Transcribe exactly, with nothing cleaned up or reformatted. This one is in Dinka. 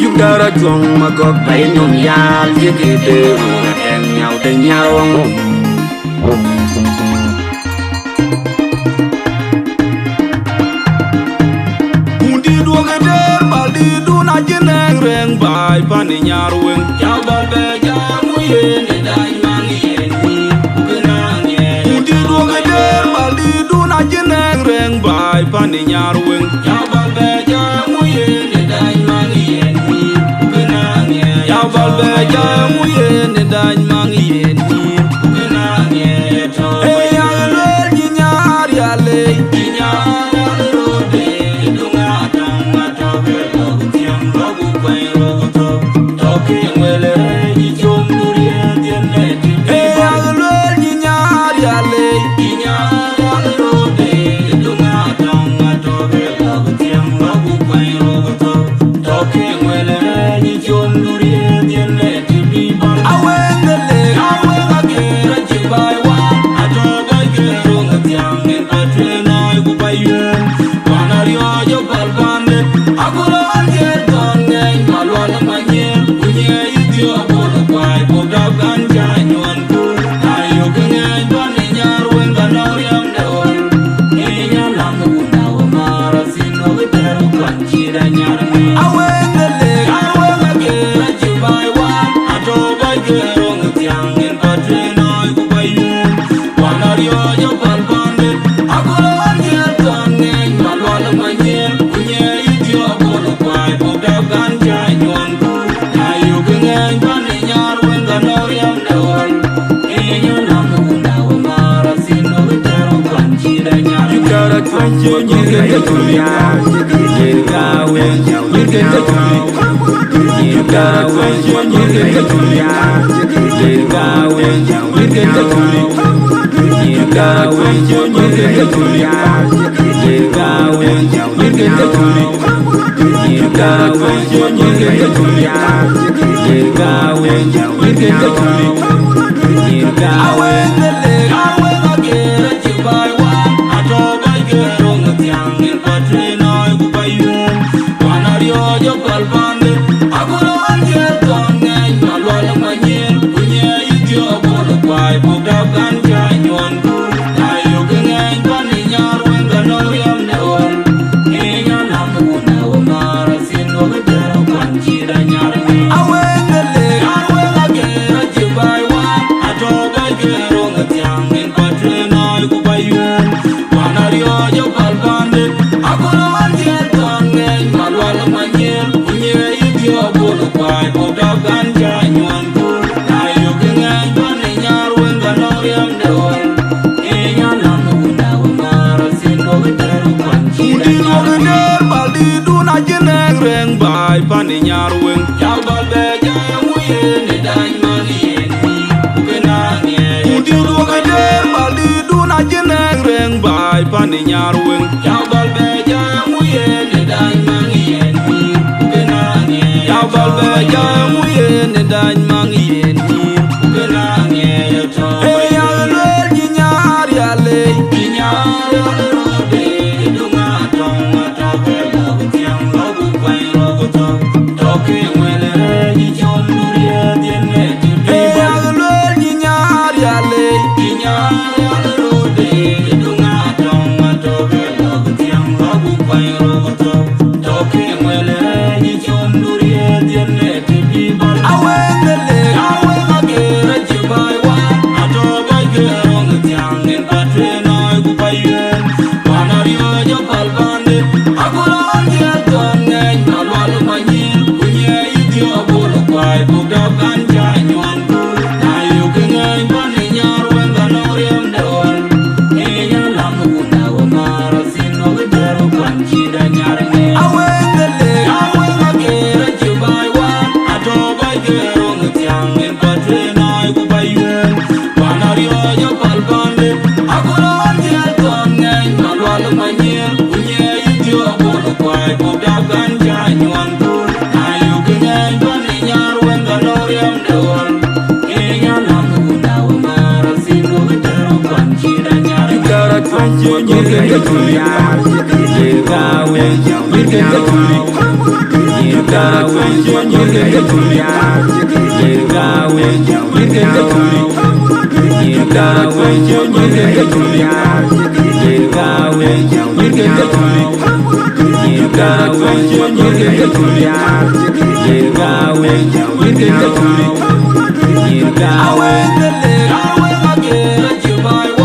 Yïk däär acuɔ̈ŋ Magɔ̈k, bɛ̈i nyom yal, yïk ë dëër, rɛ̈ŋ nyau de nyarweŋ. Wundït duɔ̈k ë dëër, bäl dïtdun acï nɛ̈ŋ rɛ̈ŋ baai pan ë nyarweŋ. Ya bäl bɛ jam, yen ë dany maŋ yen mïïr, ku bï naŋ yen. Wundït duɔ̈k ë dëër, bäl dïtdun acï nɛ̈ŋ rɛ̈ŋ baai pan ë nyarweŋ. Ya bäl bɛ jam, yen ë dany maŋ yen mïïr, ku bï naŋ yen. Ya bäl bɛ jam, yen ë dany maŋ yen mïïr, ku bï naŋ yen. Ee, ya lueel nyï nyar ya lei, nyï nyar ya rode, duŋ atɔŋ atɔ̈ ke lɔk thiäŋ, lɔk ku kuany rok tök. Tɔ̈ ke ŋuɛl rɛɛc ë com duriëëth yen ë tït. Ee, ya lueel nyï nyar ya lei, nyï nyar ya rode, duŋ atɔŋ atɔ̈ ke lɔk thiäŋ, lɔk ku kuany rok tök. Tɔ̈ ke ŋuɛl rɛɛc ë com duriëëth yen ë tït bï bal. Awëŋ de lek, awëŋ aker acï baai wan, atɔ̈ baai ke roŋ thiäŋ yen ka tueŋ nɔɔi ku baai yuëën. Wan ariɔ̈ɔ̈c ë päl paande, aköl ɣɔn thiëër thɔn ŋɛny, Malual ë Manyiëër, ku nyiëë yï thiɔ̈k bol ë kuai, buk dap kan cä nyuɔn kuur. Na yök ŋɛny pan ë nyar wëŋ ka nɔŋ riɛm de ɣɔl, ŋic alam wun awë maar athïn, wok ë tɛ̈r ku kuany cït anyar ŋic. Awëŋ de lek, awëŋ aker acï baai wan, atɔ̈ baai ke roŋ thiäŋ yen ka tueŋ nɔɔi ku baai yuëën. Wan ariɔ̈ɔ̈c ë päl paande, aköl ɣɔn thiëër thɔn ŋɛny, Malual ë Manyiëër, ku nyiëë yï thiɔ̈k bol ë kuai, buk dap kan cä nyuɔn kuur. Na yök ŋɛny pan ë nyar wëŋ ka nɔŋ riɛm de ɣɔl, ŋic alam wun awë maar athïn, wok ë tɛ̈r ku kuany cït anyar ŋic. Yïn kɛ̈r acuɔ̈ŋ, yïn kën ke cul ya, yïn ka wëŋ, yïn kën ke cul. Yïn kɛ̈r acuɔ̈ŋ, yïn kën ke cul ya, yïn ka wëŋ, yïn kën ke cul. Yïn kɛ̈r acuɔ̈ŋ, yïn kën ke cul ya, yïn ka wëŋ, yïn kën ke cul. Yïn kɛ̈r acuɔ̈ŋ, yïn kën ke cul ya, yïn ka wëŋ, yïn kën ke cul. Yïn ka wëŋ de lek, awëŋ aker acï baai wan, atɔ̈ baai ke roŋ thiäŋ yen ka tueŋ nɔɔi ku baai yuëën. Wan ariɔ̈ɔ̈c ë päl paande, aköl ɣɔn thiëër thɔn ŋɛny, Malual ë Manyiëër, ku nyiëë yï thiɔ̈k bol ë kuai, buk dap kan cä nyuɔn kuur. Na yök ŋɛny pan ë nyar wëŋ ka nɔŋ riɛm de ɣɔl, ŋic alam wun awë maar athïn, wok ë tɛ̈r ku kuany cït anyar ŋic. Awëŋ de lek, awëŋ aker acï baai wan, atɔ̈ baai ke roŋ thiäŋ yen ka tueŋ nɔɔi ku baai yuëën. Wan ariɔ̈ɔ̈c ë päl paande, aköl ɣɔn thiëër thɔn ŋɛny, Malual ë Manyiëër, ku nyiëë yï thiɔ̈k bol ë kuai, buk dap kan cä nyuɔn kuur. Na yök ŋɛny pan ë nyar wëŋ ka nɔŋ riɛm de ɣɔl, ŋic alam wun awë maar athïn, wok ë tɛ̈r ku kuany cït anyar ŋic. Wundït duɔ̈k ë dëër, bäl dïtdun acï nɛ̈ŋ rɛ̈ŋ baai pan ë nyar wëŋ. Ya bäl bɛ jam, yen ë dany maŋ yen mïïr, ku bï naŋ yen. Wundït duɔ̈k ë dëër, bäl dïtdun acï nɛ̈ŋ rɛ̈ŋ baai pan ë nyar wëŋ. Ya bäl bɛ jam, yen ë dany maŋ yen mïïr, ku bï naŋ yen. Ya bäl bɛ jam, yen ë dany maŋ yen mïïr, ku bï naŋ yen. Ee, ya lueel nyï nyar ya lei, nyï nyar ya rode, duŋ atɔŋ atɔ̈ ke lɔk thiäŋ, lɔk ku kuany rok tök. Tɔ̈ ke ŋuɛl rɛɛc ë com duriëëth yen ë tït bï bal. Ee, ya lueel nyï nyar ya lei, nyï nyar ya rode, duŋ atɔŋ atɔ̈ ke lɔk thiäŋ, lɔk ku kuany rok tök. Tɔ̈ ke ŋuɛl rɛɛc ë com duriëëth yen ë tït bï bal. Awëŋ de lek, awëŋ aker acï baai wan, atɔ̈ baai ke roŋ thiäŋ yen ka tueŋ nɔɔi ku baai yuëën. Wan ariɔ̈ɔ̈c ë päl paande, aköl ɣɔn thiëër thɔn ŋɛny, Malual ë Manyiëër, ku nyiëë yï thiɔ̈k bol ë kuai, buk dap kan cä nyuɔn kuur. Na yök ŋɛny pan ë nyar wëŋ ka nɔŋ riɛm de ɣɔl, ŋic alam wun awë maar athïn, wok ë tɛ̈r ku kuany cït anyar ŋic. Awëŋ de lek, awëŋ aker acï baai wan, atɔ̈ baai ke roŋ thiäŋ yen ka tueŋ nɔɔi ku baai yuëën. Wan ariɔ̈ɔ̈c ë päl paande, aköl ɣɔn thiëër thɔn ŋɛny, Malual ë Manyiëër, ku nyiëë yï thiɔ̈k bol ë kuai, buk dap kan cä nyuɔn kuur. Na yök ŋɛny pan ë nyar wëŋ ka nɔŋ riɛm de ɣɔl, ŋic alam wun awë maar athïn, wok ë tɛ̈r ku kuany cït anyar ŋic. Yïn kɛ̈r acuɔ̈ŋ, yïn kën ke cul ya, yïn ka wëŋ, yïn kën ke cul. Awek the leg, awek again, you buy